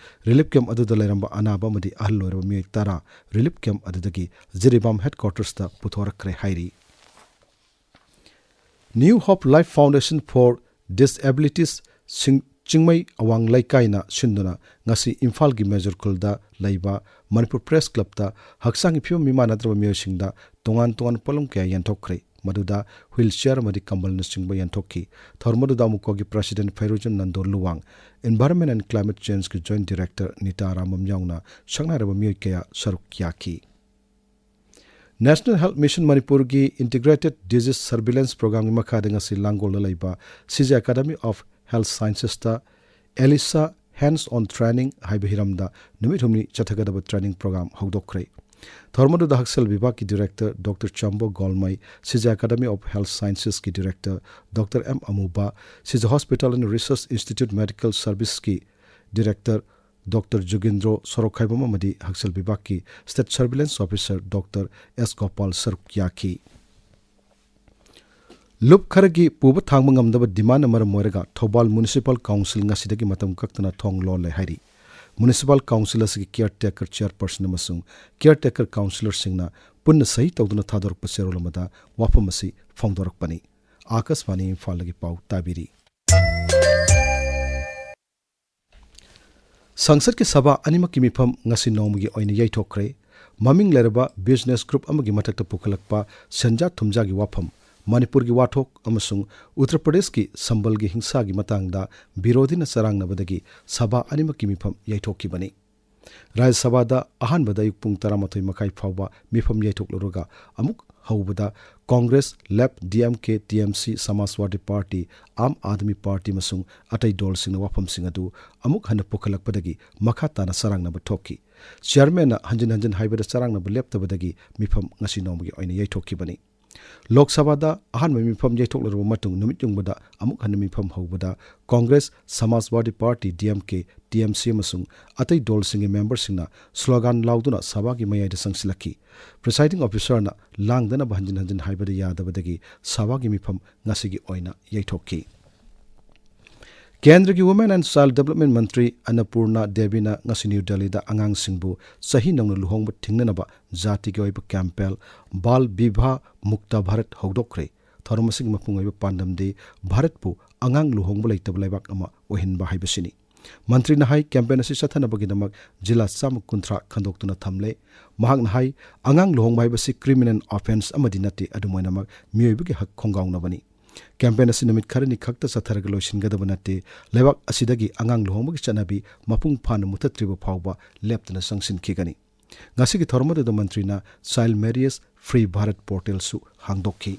ꯔꯤꯂꯤꯐ ꯀꯦꯝꯞ ꯑꯗꯨꯗ ꯂꯩꯔꯝꯕ ꯑꯅꯥꯕ ꯑꯃꯗꯤ ꯑꯍꯜ ꯑꯣꯏꯔꯕ ꯃꯤꯑꯣꯏ ꯇꯔꯥ ꯔꯤꯂꯤꯐ ꯀꯦꯝꯞ ꯑꯗꯨꯗꯒꯤ ꯖꯤꯔꯤꯕꯥꯝ ꯍꯦꯗꯀ꯭ꯋꯥꯇꯔꯁꯇ ꯄꯨꯊꯣꯔꯛꯈ꯭ꯔꯦ ꯍꯥꯏꯔꯤ꯫ New Hope Life Foundation for Disabilities ꯁꯤꯡ-, ꯆꯤꯡꯃꯩ ꯑꯋꯥꯡ ꯂꯩꯀꯥꯏꯅ ꯁꯤꯟꯗꯨꯅ ꯉꯁꯤ ꯏꯝꯐꯥꯜꯒꯤ ꯃꯦꯖꯣꯔ ꯈꯨꯜꯗ ꯂꯩꯕ ꯃꯅꯤꯄꯨꯔ ꯄ꯭ꯔꯦꯁ ꯀ꯭ꯂꯕꯇ ꯍꯛꯆꯥꯡꯒꯤ ꯐꯤꯕꯝ ꯃꯤꯃꯥꯟꯅꯗ꯭ꯔꯕ ꯃꯤꯑꯣꯏꯁꯤꯡꯗ ꯇꯣꯉꯥꯟ ꯇꯣꯉꯥꯟꯕ ꯄꯣꯠꯂꯝ ꯀꯌꯥ ꯌꯦꯟꯊꯣꯛꯈ꯭ꯔꯦ꯫ ꯃꯗꯨꯗ ꯋꯤꯜ ꯆꯤꯌꯔ ꯑꯃꯗꯤ ꯀꯝꯕꯜꯅꯆꯤꯡꯕ ꯌꯦꯟꯊꯣꯛꯈꯤ꯫ ꯊꯧꯔꯝ ꯑꯗꯨꯗ ꯑꯃꯨꯀꯣꯒꯤ president Pheirujam Nando Luwang, environment and climate ꯆꯦꯟꯖꯀꯤ ꯖꯣꯏꯟꯠ ꯗꯤꯔꯦꯛꯇꯔ ꯅꯤꯇꯥ ꯔꯥꯃꯝ ꯌꯥꯎꯅ ꯁꯛꯅꯥꯏꯔꯕ ꯃꯤꯑꯣꯏ ꯀꯌꯥ ꯁꯔꯨꯛ ꯌꯥꯈꯤ꯫ ꯅꯦꯁꯅꯦꯜ ꯍꯦꯜꯊ ꯃꯤꯁꯟ ꯃꯅꯤꯄꯨꯔꯒꯤ ꯏꯟꯇꯤꯒ꯭ꯔꯦꯇꯦꯗ ꯗꯤꯖꯤꯖ ꯁꯔꯚꯤꯂꯦꯟꯁ ꯄ꯭ꯔꯣꯒ꯭ꯔꯥꯝꯒꯤ ꯃꯈꯥꯗ ꯉꯁꯤ ꯂꯥꯡꯒꯣꯜꯗ ꯂꯩꯕ ꯁꯤꯖꯦ ꯑꯦꯀꯥꯗꯃꯤ ꯑꯣꯐ ꯍꯦꯜꯊ ꯁꯥꯏꯟꯁꯦꯁꯇ ꯑꯦꯂꯤꯁꯥ ꯍꯦꯟꯗꯁ ꯑꯣꯟ ꯇ꯭ꯔꯦꯅꯤꯡ ꯍꯥꯏꯕ ꯍꯤꯔꯝꯗ ꯅꯨꯃꯤꯠ ꯍꯨꯝꯅꯤ ꯆꯠꯊꯒꯗꯕ ꯇ꯭ꯔꯦꯅꯤꯡ ꯄ꯭ꯔꯣꯒ꯭ꯔꯥꯝ ꯍꯧꯗꯣꯛꯈ꯭ꯔꯦ꯫ ꯊꯧꯔꯝ ꯑꯗꯨꯗ ꯍꯛꯁꯦꯜ ꯚꯤꯚꯥꯒꯀꯤ director doctor Chambo Gonmei, Shija academy of health ꯁꯥꯏꯟꯁꯦꯁꯀꯤ director doctor M Amuba, Shija hospital and research institute medical ꯁꯔꯚꯤꯁꯀꯤ ꯗꯤꯔꯦꯛꯇꯔ ꯗꯣꯛꯇꯔ ꯖꯨꯒꯦꯟꯗ꯭ꯔꯣ ꯁꯣꯔꯣꯛꯈꯥꯏꯕꯝ ꯑꯃꯗꯤ ꯍꯛꯁꯦꯜ ꯚꯤꯚꯥꯒꯀꯤ state surveillance officer doctor S Gopal ꯁꯔꯨꯛ ꯌꯥꯈꯤ꯫ ꯂꯨꯞ ꯈꯔꯒꯤ ꯄꯨꯕ ꯊꯥꯡꯕ ꯉꯝꯗꯕ ꯗꯤꯃꯥꯟꯅ ꯃꯔꯝ ꯑꯣꯏꯔꯒ ꯊꯧꯕꯥꯜ ꯃ꯭ꯌꯨꯅꯤꯁꯤꯄꯥꯜ ꯀꯥꯎꯟꯁꯤꯜ ꯉꯁꯤꯗꯒꯤ ꯃꯇꯝ ꯀꯛꯇꯅ ꯊꯣꯡ ꯂꯣꯜꯂꯦ ꯍꯥꯏꯔꯤ꯫ ꯃ꯭ꯌꯨꯅꯤꯁꯤꯄꯥꯜ ꯀꯥꯎꯟꯁꯤꯜ ꯑꯁꯤꯒꯤ ꯀꯤꯌꯔ ꯇꯦꯀꯔ ꯆꯤꯌꯔꯄꯔꯁꯟ ꯑꯃꯁꯨꯡ ꯀꯤꯌꯔ ꯇꯦꯀꯔ ꯀꯥꯎꯟꯁꯤꯂꯔꯁꯤꯡꯅ ꯄꯨꯟꯅ ꯁꯍꯤ ꯇꯧꯗꯨꯅ ꯊꯥꯗꯣꯔꯛꯄ ꯆꯦꯔꯣꯜ ꯑꯃꯗ ꯋꯥꯐꯝ ꯑꯁꯤ ꯐꯣꯡꯗꯣꯔꯛꯄꯅꯤ꯫ ꯑꯥꯀꯥꯁꯕꯥꯅꯤ ꯏꯝꯐꯥꯜꯗꯒꯤ ꯄꯥꯎ ꯇꯥꯕꯤꯔꯤ꯫ ꯁꯪꯁꯠꯀꯤ ꯁꯚꯥ ꯑꯅꯤꯃꯛꯀꯤ ꯃꯤꯐꯝ ꯉꯁꯤ ꯅꯣꯡꯃꯒꯤ ꯑꯣꯏꯅ ꯌꯩꯊꯣꯛꯈ꯭ꯔꯦ꯫ ꯃꯃꯤꯡ ꯂꯩꯔꯕ ꯕꯤꯖꯤꯅꯦꯁ ꯒ꯭ꯔꯨꯞ ꯑꯃꯒꯤ ꯃꯊꯛꯇ ꯄꯨꯈꯠꯂꯛꯄ ꯁꯦꯟꯖꯥ ꯊꯨꯝꯖꯥꯒꯤ ꯋꯥꯐꯝ, ꯃꯅꯤꯄꯨꯔꯒꯤ ꯋꯥꯊꯣꯛ ꯑꯃꯁꯨꯡ ꯎꯠꯇꯔ ꯄ꯭ꯔꯗꯦꯁꯀꯤ ꯁꯝꯕꯜꯒꯤ ꯍꯤꯡꯁꯥꯒꯤ ꯃꯇꯥꯡꯗ ꯕꯤꯔꯣꯙꯤꯅ ꯆꯔꯥꯡꯅꯕꯗꯒꯤ ꯁꯚꯥ ꯑꯅꯤꯃꯛꯀꯤ ꯃꯤꯐꯝ ꯌꯩꯊꯣꯛꯈꯤꯕꯅꯤ꯫ ꯔꯥꯖ꯭ꯌ ꯁꯚꯥꯗ ꯑꯍꯥꯟꯕꯗ ꯑꯌꯨꯛ ꯄꯨꯡ ꯇꯔꯥꯃꯥꯊꯣꯏ ꯃꯈꯥꯏ ꯐꯥꯎꯕ ꯃꯤꯐꯝ ꯌꯩꯊꯣꯛꯂꯨꯔꯒ ꯑꯃꯨꯛ ꯍꯧꯕꯗ ꯀꯣꯡꯒ꯭ꯔꯦꯁ, ꯂꯦꯞ, ꯗꯤ ꯑꯦꯝ ꯀꯦ, ꯇꯤ ꯑꯦꯝ ꯁꯤ, ꯁꯃꯥꯖꯋꯥꯗꯤ ꯄꯥꯔꯇꯤ, ꯑꯥꯝ ꯑꯥꯗꯃꯤ ꯄꯥꯔꯇꯤ ꯑꯃꯁꯨꯡ ꯑꯇꯩ ꯗꯣꯜꯁꯤꯡꯅ ꯋꯥꯐꯝꯁꯤꯡ ꯑꯗꯨ ꯑꯃꯨꯛ ꯍꯟꯅ ꯄꯨꯈꯠꯂꯛꯄꯗꯒꯤ ꯃꯈꯥ ꯇꯥꯅ ꯆꯔꯥꯡꯅꯕ ꯊꯣꯛꯈꯤ꯫ ꯆꯤꯌꯔꯃꯦꯟꯅ ꯍꯟꯖꯤꯟ ꯍꯟꯖꯤꯟ ꯍꯥꯏꯕꯗ ꯆꯔꯥꯡꯅꯕ ꯂꯦꯞꯇꯕꯗꯒꯤ ꯃꯤꯐꯝ ꯉꯁꯤ ꯅꯣꯡꯃꯒꯤ ꯑꯣꯏꯅ ꯌꯩꯊꯣꯛꯈꯤꯕꯅꯤ꯫ ꯂꯣꯛ ꯁꯚꯥꯗ ꯑꯍꯥꯟꯕ ꯃꯤꯐꯝ ꯌꯩꯊꯣꯛꯂꯔꯕ ꯃꯇꯨꯡ ꯅꯨꯃꯤꯠ ꯌꯨꯡꯕꯗ ꯑꯃꯨꯛ ꯍꯟꯅ ꯃꯤꯐꯝ ꯍꯧꯕꯗ ꯀꯣꯡꯒ꯭ꯔꯦꯁ, ꯁꯃꯥꯖꯋꯥꯗꯤ ꯄꯥꯔꯇꯤ, ꯗꯤ ꯑꯦꯝ ꯀꯦ, ꯇꯤ ꯑꯦꯝ ꯁꯤ ꯑꯃꯁꯨꯡ ꯑꯇꯩ ꯗꯣꯜꯁꯤꯡꯒꯤ ꯃꯦꯝꯕꯔꯁꯤꯡꯅ ꯁ꯭ꯂꯣꯒꯥꯟ ꯂꯥꯎꯗꯨꯅ ꯁꯚꯥꯒꯤ ꯃꯌꯥꯏꯗ ꯆꯪꯁꯤꯜꯂꯛꯈꯤ꯫ ꯄ꯭ꯔꯤꯁꯥꯏꯗꯤꯡ ꯑꯣꯐꯤꯁꯔꯅ ꯂꯥꯡꯗꯅꯕ ꯍꯟꯖꯤꯟ ꯍꯟꯖꯤꯟ ꯍꯥꯏꯕꯗ ꯌꯥꯗꯕꯗꯒꯤ ꯁꯚꯥꯒꯤ ꯃꯤꯐꯝ ꯉꯁꯤꯒꯤ ꯑꯣꯏꯅ ꯌꯩꯊꯣꯛꯈꯤ꯫ ꯀꯦꯟꯗ꯭ꯔꯒꯤ Women and Child Development ꯃꯟꯇ꯭ꯔꯤ ꯑꯟꯅꯄꯨꯔꯅꯥ ꯗꯦꯕꯤꯅ ꯉꯁꯤ ꯅ꯭ꯌꯨ ꯗꯦꯜꯂꯤꯗ ꯑꯉꯥꯡꯁꯤꯡꯕꯨ ꯆꯍꯤ ꯅꯧꯅ ꯂꯨꯍꯣꯡꯕ ꯊꯤꯡꯅꯅꯕ ꯖꯥꯇꯤꯒꯤ ꯑꯣꯏꯕ ꯀꯦꯝꯄꯦꯜ ꯕꯥꯜ ꯕꯤꯚꯥ ꯃꯨꯛꯇ ꯚꯥꯔꯠ ꯍꯧꯗꯣꯛꯈ꯭ꯔꯦ꯫ ꯊꯧꯔꯝ ꯑꯁꯤꯒꯤ ꯃꯄꯨꯡ ꯑꯣꯏꯕ ꯄꯥꯟꯗꯝꯗꯤ ꯚꯥꯔꯠꯄꯨ ꯑꯉꯥꯡ ꯂꯨꯍꯣꯡꯕ ꯂꯩꯇꯕ ꯂꯩꯕꯥꯛ ꯑꯃ ꯑꯣꯏꯍꯟꯕ ꯍꯥꯏꯕꯁꯤꯅꯤ꯫ ꯃꯟꯇ꯭ꯔꯤꯅ ꯍꯥꯏ, ꯀꯦꯝꯄꯦꯟ ꯑꯁꯤ ꯆꯠꯊꯅꯕꯒꯤꯗꯃꯛ ꯖꯤꯂꯥ ꯆꯥꯝꯃ ꯀꯨꯟꯊ꯭ꯔꯥ ꯈꯟꯗꯣꯛꯇꯨꯅ ꯊꯝꯂꯦ꯫ ꯃꯍꯥꯛꯅ ꯍꯥꯏ, ꯑꯉꯥꯡ ꯂꯨꯍꯣꯡꯕ ꯍꯥꯏꯕꯁꯤ ꯀ꯭ꯔꯤꯃꯤꯅꯦꯜ ꯑꯣꯐꯦꯟꯁ ꯑꯃꯗꯤ ꯅꯠꯇꯦ, ꯑꯗꯨꯝ ꯑꯣꯏꯅꯃꯛ ꯃꯤꯑꯣꯏꯕꯒꯤ ꯍꯛ ꯈꯣꯡꯒꯥꯎꯅꯕꯅꯤ꯫ ꯀꯦꯝꯄꯦꯟ ꯑꯁꯤ ꯅꯨꯃꯤꯠ ꯈꯔꯅꯤ ꯈꯛꯇ ꯆꯠꯊꯔꯒ ꯂꯣꯏꯁꯤꯟꯒꯗꯕ ꯅꯠꯇꯦ꯫ ꯂꯩꯕꯥꯛ ꯑꯁꯤꯗꯒꯤ ꯑꯉꯥꯡ ꯂꯨꯍꯣꯡꯕꯒꯤ ꯆꯠꯅꯕꯤ ꯃꯄꯨꯡ ꯐꯥꯅ ꯃꯨꯊꯠꯇ꯭ꯔꯤꯕ ꯐꯥꯎꯕ ꯂꯦꯞꯇꯅ ꯆꯪꯁꯤꯟꯈꯤꯒꯅꯤ꯫ ꯉꯁꯤꯒꯤ ꯊꯧꯔꯝ ꯑꯗꯨꯗ ꯃꯟꯇ꯭ꯔꯤꯅ ꯆꯥꯏꯜ ꯃꯦꯔꯤꯌꯦꯖ ꯐ꯭ꯔꯤ ꯚꯥꯔꯠ ꯄꯣꯔꯇꯦꯜꯁꯨ ꯍꯥꯡꯗꯣꯛꯈꯤ꯫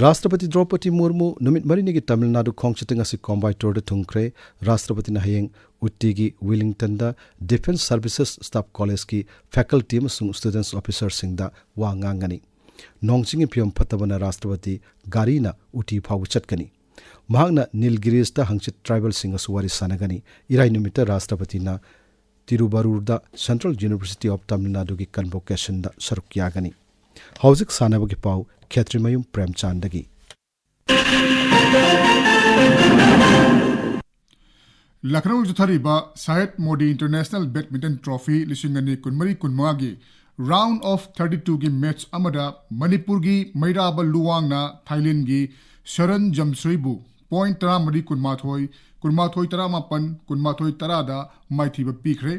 ꯔꯥꯁꯇ꯭ꯔꯄꯇꯤ ꯗ꯭ꯔꯧꯄꯗꯤ ꯃꯨꯔꯃꯨ ꯅꯨꯃꯤꯠ ꯃꯔꯤꯅꯤꯒꯤ ꯇꯥꯃꯤꯜ ꯅꯥꯗꯨ ꯈꯣꯡꯆꯠꯇ ꯉꯁꯤ ꯀꯣꯝꯕꯥꯏꯇꯣꯔꯗ ꯊꯨꯡꯈ꯭ꯔꯦ꯫ ꯔꯥꯁꯇ꯭ꯔꯄꯇꯤꯅ ꯍꯌꯦꯡ ꯎꯇꯤꯒꯤ ꯋꯤꯂꯤꯡꯇꯟꯗ ꯗꯤꯐꯦꯟꯁ ꯁꯔꯚꯤꯁꯦꯁ ꯁ꯭ꯇꯥꯐ ꯀꯣꯂꯦꯖꯀꯤ ꯐꯦꯀꯜꯇꯤ ꯑꯃꯁꯨꯡ ꯁ꯭ꯇꯨꯗꯦꯟꯠꯁ ꯑꯣꯐꯤꯁꯔꯁꯤꯡꯗ ꯋꯥ ꯉꯥꯡꯒꯅꯤ꯫ ꯅꯣꯡ ꯆꯤꯡꯒꯤ ꯐꯤꯕꯝ ꯐꯠꯇꯕꯅ ꯔꯥꯁꯇ꯭ꯔꯄꯇꯤ ꯒꯥꯔꯤꯅ ꯎꯇꯤ ꯐꯥꯎꯕ ꯆꯠꯀꯅꯤ꯫ ꯃꯍꯥꯛꯅ ꯅꯤꯜꯒꯤꯔꯤꯁꯇ ꯍꯪꯆꯤꯠ ꯇ꯭ꯔꯥꯏꯕꯦꯜꯁꯤꯡꯒꯁꯨ ꯋꯥꯔꯤ ꯁꯥꯟꯅꯒꯅꯤ꯫ ꯏꯔꯥꯏ ꯅꯨꯃꯤꯠꯇ ꯔꯥꯁꯇ꯭ꯔꯄꯇꯤꯅ ꯇꯤꯔꯨꯚꯥꯔꯨꯔꯗ Central University of Tamil Naduꯒꯤ ꯀꯟꯚꯣꯀꯦꯁꯟꯗ ꯁꯔꯨꯛ ꯌꯥꯒꯅꯤ꯫ ꯍꯧꯖꯤꯛ ꯁꯥꯟꯅꯕꯒꯤ ꯄꯥꯎ ꯈꯦꯇ꯭ꯔꯤꯃꯌꯨꯝ ꯄ꯭ꯔꯦꯝꯆꯥꯟꯗꯒꯤ꯫ ꯂꯈꯅꯧꯗ ꯆꯠꯊꯔꯤꯕ ꯁꯥꯌꯦꯗ ꯃꯣꯗꯤ ꯏꯟꯇꯔꯅꯦꯁꯅꯦꯜ ꯕꯦꯗꯃꯤꯟꯇꯟ ꯇ꯭ꯔꯣꯐꯤ ꯂꯤꯁꯤꯡ ꯑꯅꯤ ꯀꯨꯟꯃꯔꯤ ꯀꯨꯟꯃꯉꯥꯒꯤ Round of thirty twoꯒꯤ ꯃꯦꯠꯆ ꯑꯃꯗ ꯃꯅꯤꯄꯨꯔꯒꯤ ꯃꯩꯔꯥꯕ ꯂꯨꯋꯥꯡꯅ ꯊꯥꯏꯂꯦꯟꯒꯤ ꯁꯔꯟ ꯖꯝꯁ꯭ꯔꯤꯕꯨ ꯄꯣꯏꯟꯠ ꯇꯔꯥꯃꯔꯤ ꯀꯨꯟꯃꯥꯊꯣꯏ, ꯀꯨꯟꯃꯥꯊꯣꯏ ꯇꯔꯥꯃꯥꯄꯟ, ꯀꯨꯟꯃꯥꯊꯣꯏ ꯇꯔꯥꯗ ꯃꯥꯏꯊꯤꯕ ꯄꯤꯈ꯭ꯔꯦ꯫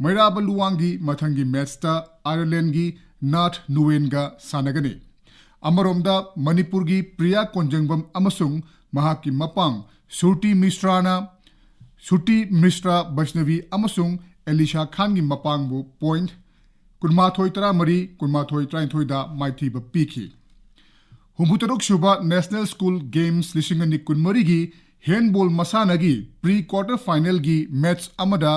ꯃꯩꯔꯥꯕ ꯂꯨꯋꯥꯡꯒꯤ ꯃꯊꯪꯒꯤ ꯃꯦꯠꯆꯇ ꯑꯥꯌꯔꯂꯦꯟꯒꯤ ꯅꯥꯠ ꯅꯨꯋꯦꯟꯒ ꯁꯥꯟꯅꯒꯅꯤ꯫ ꯑꯃꯔꯣꯝꯗ ꯃꯅꯤꯄꯨꯔꯒꯤ ꯄ꯭ꯔꯤꯌꯥ ꯀꯣꯟꯖꯪꯕꯝ ꯑꯃꯁꯨꯡ ꯃꯍꯥꯛꯀꯤ ꯃꯄꯥꯡ ꯁꯨꯔꯇꯤ ꯃꯤꯁ꯭ꯔꯥꯅ, ꯁꯨꯔꯇꯤ ꯃꯤꯁ꯭ꯔꯥ ꯕꯩꯁꯅꯕꯤ ꯑꯃꯁꯨꯡ ꯑꯦꯂꯤꯁꯥ ꯈꯥꯟꯒꯤ ꯃꯄꯥꯡꯕꯨ ꯄꯣꯏꯟꯠ ꯀꯨꯟꯃꯥꯊꯣꯏ ꯇꯔꯥꯃꯔꯤ, ꯀꯨꯟꯃꯥꯊꯣꯏ ꯇꯔꯥꯅꯤꯊꯣꯏꯗ ꯃꯥꯏꯊꯤꯕ ꯄꯤꯈꯤ꯫ ꯍꯨꯝꯐꯨꯇꯔꯨꯛ ꯁꯨꯕ National School Games ꯂꯤꯁꯤꯡ ꯑꯅꯤ ꯀꯨꯟꯃꯔꯤꯒꯤ ꯍꯦꯟꯕꯣꯜ ꯃꯁꯥꯟꯅꯒꯤ pre quarter finalꯒꯤ ꯃꯦꯠꯆ ꯑꯃꯗ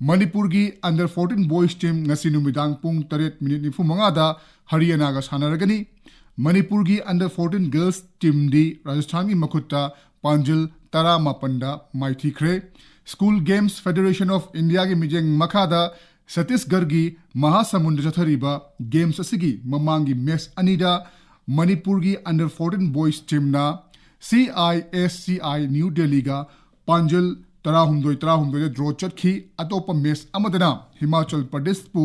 ꯃꯅꯤꯄꯨꯔꯒꯤ under fourteen boys team ꯉꯁꯤ ꯅꯨꯃꯤꯗꯥꯡ ꯄꯨꯡ ꯇꯔꯦꯠ ꯃꯤꯅꯤꯠ ꯅꯤꯐꯨ ꯃꯉꯥꯗ ꯍꯔꯤꯌꯥꯅꯥꯒ ꯁꯥꯟꯅꯔꯒꯅꯤ꯫ ꯃꯅꯤꯄꯨꯔꯒꯤ under fourteen girls teamꯗꯤ ꯔꯥꯖꯁꯊꯥꯟꯒꯤ ꯃꯈꯨꯠꯇ ꯄꯥꯟꯖꯜ ꯇꯔꯥꯃꯥꯄꯟꯗ ꯃꯥꯏꯊꯤꯈ꯭ꯔꯦ꯫ School Games Federation of Indiaꯒꯤ ꯃꯤꯠꯌꯦꯡ ꯃꯈꯥꯗ ꯁꯠꯇꯤꯁꯒꯔꯒꯤ ꯃꯍꯥꯁꯃꯨꯟꯗ ꯆꯠꯊꯔꯤꯕ ꯒꯦꯝꯁ ꯑꯁꯤꯒꯤ ꯃꯃꯥꯡꯒꯤ ꯃꯦꯆ ꯑꯅꯤꯗ ꯃꯅꯤꯄꯨꯔꯒꯤ under fourteen boys teamꯅ C I S C I New Delhiꯒ ꯄꯥꯟꯖꯜ ꯇꯔꯥꯍꯨꯝꯗꯣꯏ ꯇꯔꯥꯍꯨꯝꯗꯣꯏꯗ ꯗ꯭ꯔꯣ ꯆꯠꯈꯤ꯫ ꯑꯇꯣꯞꯄ ꯃꯦꯆ ꯑꯃꯗꯅ ꯍꯤꯃꯥꯆꯜ ꯄ꯭ꯔꯗꯦꯁꯄꯨ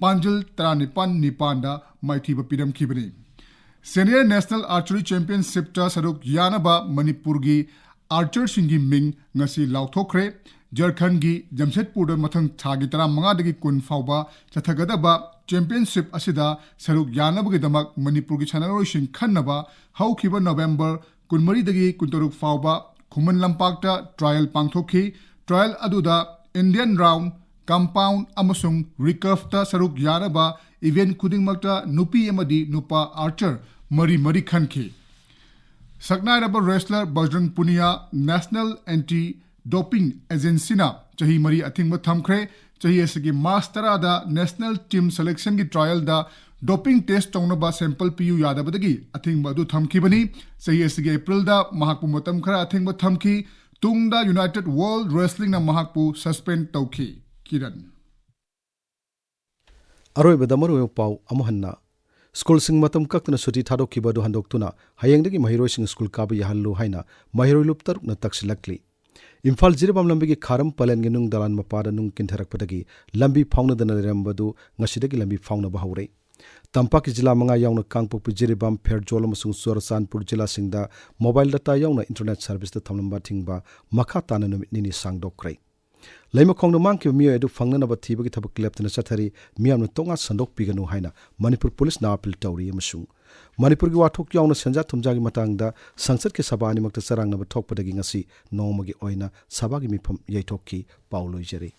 ꯄꯥꯟꯖꯜ ꯇꯔꯥꯅꯤꯄꯥꯟ ꯅꯤꯄꯥꯟꯗ ꯃꯥꯏꯊꯤꯕ ꯄꯤꯔꯝꯈꯤꯕꯅꯤ꯫ Senior National Archery Championshipꯇ ꯁꯔꯨꯛ ꯌꯥꯅꯕ ꯃꯅꯤꯄꯨꯔꯒꯤ ꯑꯥꯔꯆꯔꯁꯤꯡꯒꯤ ꯃꯤꯡ ꯉꯁꯤ ꯂꯥꯎꯊꯣꯛꯈ꯭ꯔꯦ꯫ ꯖꯔꯈꯟꯒꯤ ꯖꯝꯁꯦꯗꯄꯨꯔꯗ ꯃꯊꯪ ꯊꯥꯒꯤ ꯇꯔꯥꯃꯉꯥꯗꯒꯤ ꯀꯨꯟ ꯐꯥꯎꯕ ꯆꯠꯊꯒꯗꯕ ꯆꯦꯝꯄꯤꯌꯟꯁꯤꯞ ꯑꯁꯤꯗ ꯁꯔꯨꯛ ꯌꯥꯅꯕꯒꯤꯗꯃꯛ ꯃꯅꯤꯄꯨꯔꯒꯤ ꯁꯥꯟꯅꯔꯣꯏꯁꯤꯡ ꯈꯟꯅꯕ ꯍꯧꯈꯤꯕ ꯅꯕꯦꯝꯕꯔ ꯀꯨꯟꯃꯔꯤꯗꯒꯤ ꯀꯨꯟꯇꯔꯨꯛ ꯐꯥꯎꯕ ꯈꯨꯃꯟ ꯂꯝꯄꯥꯛꯇ ꯇ꯭ꯔꯥꯌꯦꯜ ꯄꯥꯡꯊꯣꯛꯈꯤ꯫ ꯇ꯭ꯔꯥꯌꯦꯜ ꯑꯗꯨꯗ ꯏꯟꯗꯤꯌꯟ ꯔꯥꯎꯟ, ꯀꯝꯄꯥꯎꯟ ꯑꯃꯁꯨꯡ ꯔꯤꯀꯔꯚꯇ ꯁꯔꯨꯛ ꯌꯥꯅꯕ ꯏꯚꯦꯟꯠ ꯈꯨꯗꯤꯡꯃꯛꯇ ꯅꯨꯄꯤ ꯑꯃꯗꯤ ꯅꯨꯄꯥ ꯑꯥꯔꯆꯔ ꯃꯔꯤ ꯃꯔꯤ ꯈꯟꯈꯤ꯫ ꯁꯛꯅꯥꯏꯔꯕ wrestler ꯕꯖꯔꯪ Punia National Anti Doping Agencyꯅ ꯆꯍꯤ ꯃꯔꯤ ꯑꯊꯤꯡꯕ ꯊꯝꯈ꯭ꯔꯦ꯫ ꯆꯍꯤ ꯑꯁꯤꯒꯤ ꯃꯥꯔꯆ ꯇꯔꯥꯗ ꯅꯦꯁꯅꯦꯜ ꯇꯤꯝ ꯁꯦꯂꯦꯛꯁꯟꯒꯤ ꯇ꯭ꯔꯥꯌꯦꯜꯗ ꯗꯣꯄꯤꯡ ꯇꯦꯁ ꯇꯧꯅꯕ ꯁꯦꯝꯄꯜ ꯄꯤꯌꯨ ꯌꯥꯗꯕꯗꯒꯤ ꯑꯊꯤꯡꯕ ꯑꯗꯨ ꯊꯝꯈꯤꯕꯅꯤ꯫ ꯆꯍꯤ ꯑꯁꯤꯒꯤ ꯑꯦꯄ꯭ꯔꯤꯜꯗ ꯃꯍꯥꯛꯄꯨ ꯃꯇꯝ ꯈꯔ ꯑꯊꯤꯡꯕ ꯊꯝꯈꯤ꯫ ꯇꯨꯡꯗ United World Wrestlingꯅ ꯃꯍꯥꯛꯄꯨ ꯁꯁꯄꯦꯟ ꯇꯧꯈꯤ꯫ ꯀꯤꯔꯟ꯫ ꯑꯔꯣꯏꯕꯗ ꯃꯔꯨꯑꯣꯏꯕ ꯄꯥꯎ ꯑꯃꯨꯛ ꯍꯟꯅ꯫ ꯁ꯭ꯀꯨꯜꯁꯤꯡ ꯃꯇꯝ ꯀꯛꯇꯅ ꯁꯨꯇꯤ ꯊꯥꯗꯣꯛꯈꯤꯕ ꯑꯗꯨ ꯍꯟꯗꯣꯛꯇꯨꯅ ꯍꯌꯦꯡꯗꯒꯤ ꯃꯍꯩꯔꯣꯏꯁꯤꯡ ꯁ꯭ꯀꯨꯜ ꯀꯥꯕ ꯌꯥꯍꯜꯂꯨ ꯍꯥꯏꯅ ꯃꯍꯩꯔꯣꯏ ꯂꯨꯞ ꯇꯔꯨꯛꯅ ꯇꯛꯁꯤꯜꯂꯛꯂꯤ꯫ ꯏꯝꯐꯥꯜ ꯖꯤꯔꯤꯕꯥꯝ ꯂꯝꯕꯤꯒꯤ ꯈꯥꯔꯝ ꯄꯂꯦꯟꯒꯤ ꯅꯨꯡ ꯗꯂꯥꯟ ꯃꯄꯥꯗ ꯅꯨꯡ ꯀꯤꯟꯊꯔꯛꯄꯗꯒꯤ ꯂꯝꯕꯤ ꯐꯥꯎꯅꯗꯅ ꯂꯩꯔꯝꯕꯗꯨ ꯉꯁꯤꯗꯒꯤ ꯂꯝꯕꯤ ꯐꯥꯎꯅꯕ ꯍꯧꯔꯦ꯫ ꯇꯝꯄꯥꯛꯀꯤ ꯖꯤꯂꯥ ꯃꯉꯥ ꯌꯥꯎꯅ ꯀꯥꯡꯄꯣꯛꯄꯤ, ꯖꯤꯔꯤꯕꯥꯝ, ꯐꯦꯔꯖꯣꯜ ꯑꯃꯁꯨꯡ ꯆꯨꯔꯆꯥꯟꯄꯨꯔ ꯖꯤꯂꯥꯁꯤꯡꯗ ꯃꯣꯕꯥꯏꯜ ꯗꯇꯥ ꯌꯥꯎꯅ ꯏꯟꯇꯔꯅꯦꯠ ꯁꯔꯚꯤꯁꯇ ꯊꯝꯂꯝꯕ ꯑꯊꯤꯡꯕ ꯃꯈꯥ ꯇꯥꯅ ꯅꯨꯃꯤꯠ ꯅꯤꯅꯤ ꯁꯥꯡꯗꯣꯛꯈ꯭ꯔꯦ꯫ ꯂꯩꯃꯈꯣꯡꯗ ꯃꯥꯡꯈꯤꯕ ꯃꯤꯑꯣꯏ ꯑꯗꯨ ꯐꯪꯅꯅꯕ ꯊꯤꯕꯒꯤ ꯊꯕꯛ ꯂꯦꯞꯇꯅ ꯆꯠꯊꯔꯤ꯫ ꯃꯤꯌꯥꯝꯅ ꯇꯣꯉꯥꯟ ꯁꯟꯗꯣꯛꯄꯤꯒꯅꯨ ꯍꯥꯏꯅ ꯃꯅꯤꯄꯨꯔ ꯄꯨꯂꯤꯁꯅ ꯑꯄꯤꯜ ꯇꯧꯔꯤ ꯑꯃꯁꯨꯡ ꯃꯅꯤꯄꯨꯔꯒꯤ ꯋꯥꯊꯣꯛ ꯌꯥꯎꯅ ꯁꯦꯟꯖꯥ ꯊꯨꯝꯖꯥꯒꯤ ꯃꯇꯥꯡꯗ ꯁꯪꯁꯠꯀꯤ ꯁꯚꯥ ꯑꯅꯤꯃꯛꯇ ꯆꯔꯥꯡꯅꯕ ꯊꯣꯛꯄꯗꯒꯤ ꯉꯁꯤ ꯅꯣꯡꯃꯒꯤ ꯑꯣꯏꯅ ꯁꯚꯥꯒꯤ ꯃꯤꯐꯝ ꯌꯩꯊꯣꯛꯈꯤ꯫ ꯄꯥꯎ ꯂꯣꯏꯖꯔꯦ꯫